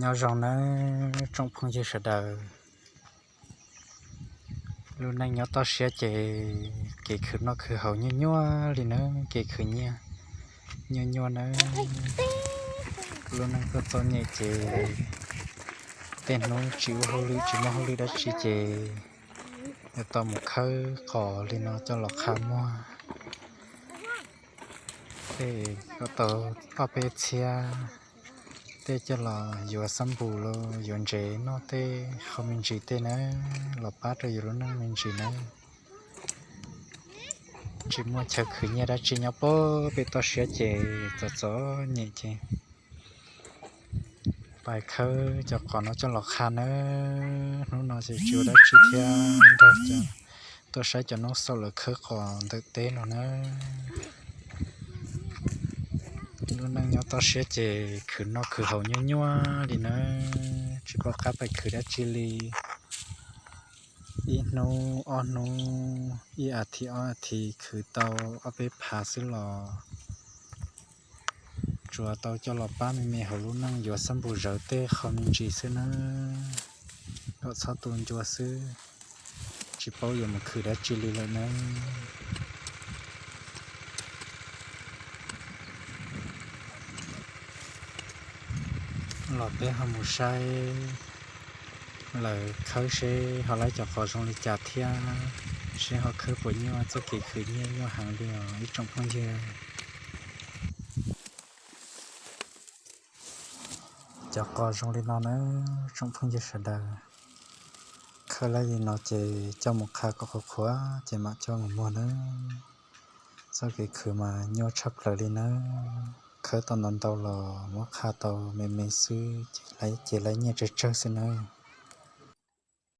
Nyob zoo nawb tsoom phooj ywg sawv daws. Lub neej nyob toj siab ces kev khwv noj khwv haus nyuaj nyuaj li nawb, kev khwv nyiaj nyuaj nyuaj nawb. Lub neej tuaj txom nyem ces tej hnub tsis ua hauj lwm tsis muaj hauj lwm dab tsi ces yuav tau mus khawb qos li no coj los qha muag. Tej kom tau ob peb txhiab tej coj los yuav xab npum los yuav ntsev noj tej qho me ntsis tej na, los pab rau yus lub neej me ntsis nawb. Tsis muaj chaw khwv nyiaj dab tsi nyob pem toj siab ces txom txom nyem ces pais khawb cov qos no coj los qha nawb. Hnub no ces tsis ua dab tsi thiab, nrog cov tuaj saib cov noob xaum lawv khawb qos ntawm teb no nawb. Lub neej nyob toj siab ces khwv noj khwv haus nyuaj nyuaj li nawb, tsis pom qab pais khwv dab tsi li. Ib hnub ob hnub, ib as thiv ob as thiv khwv tau ob peb phav xwb los tsuas tau coj los pab me me hauv lub neej yuav xab npum zawv tej qho me ntsis xwb nawb. Kom txhob tu ncua xwb, tsis paub yuav mus khwv dab tsi li lawm nawb. Los peb ho mus saib lawv khawb seb ho laib cov qos zoo li cas thiab, seb ho khawb puas nyuaj, txoj kev khwv nyiaj nyuaj heev li os ib tsoom phooj ywg. Cov qos zoo li no nawb tsoom phooj ywg sawv daws. Khawb laib li no ces coj mus qha kom qhuav qhuav ces mam coj mus muag nawb. Txoj kev khwv mas nyuaj tshaj plaws li nawb. Khawb tau ntau ntau los muab qha tau me me xwb ces laib nyiaj tsawg tsawg xwb nawb.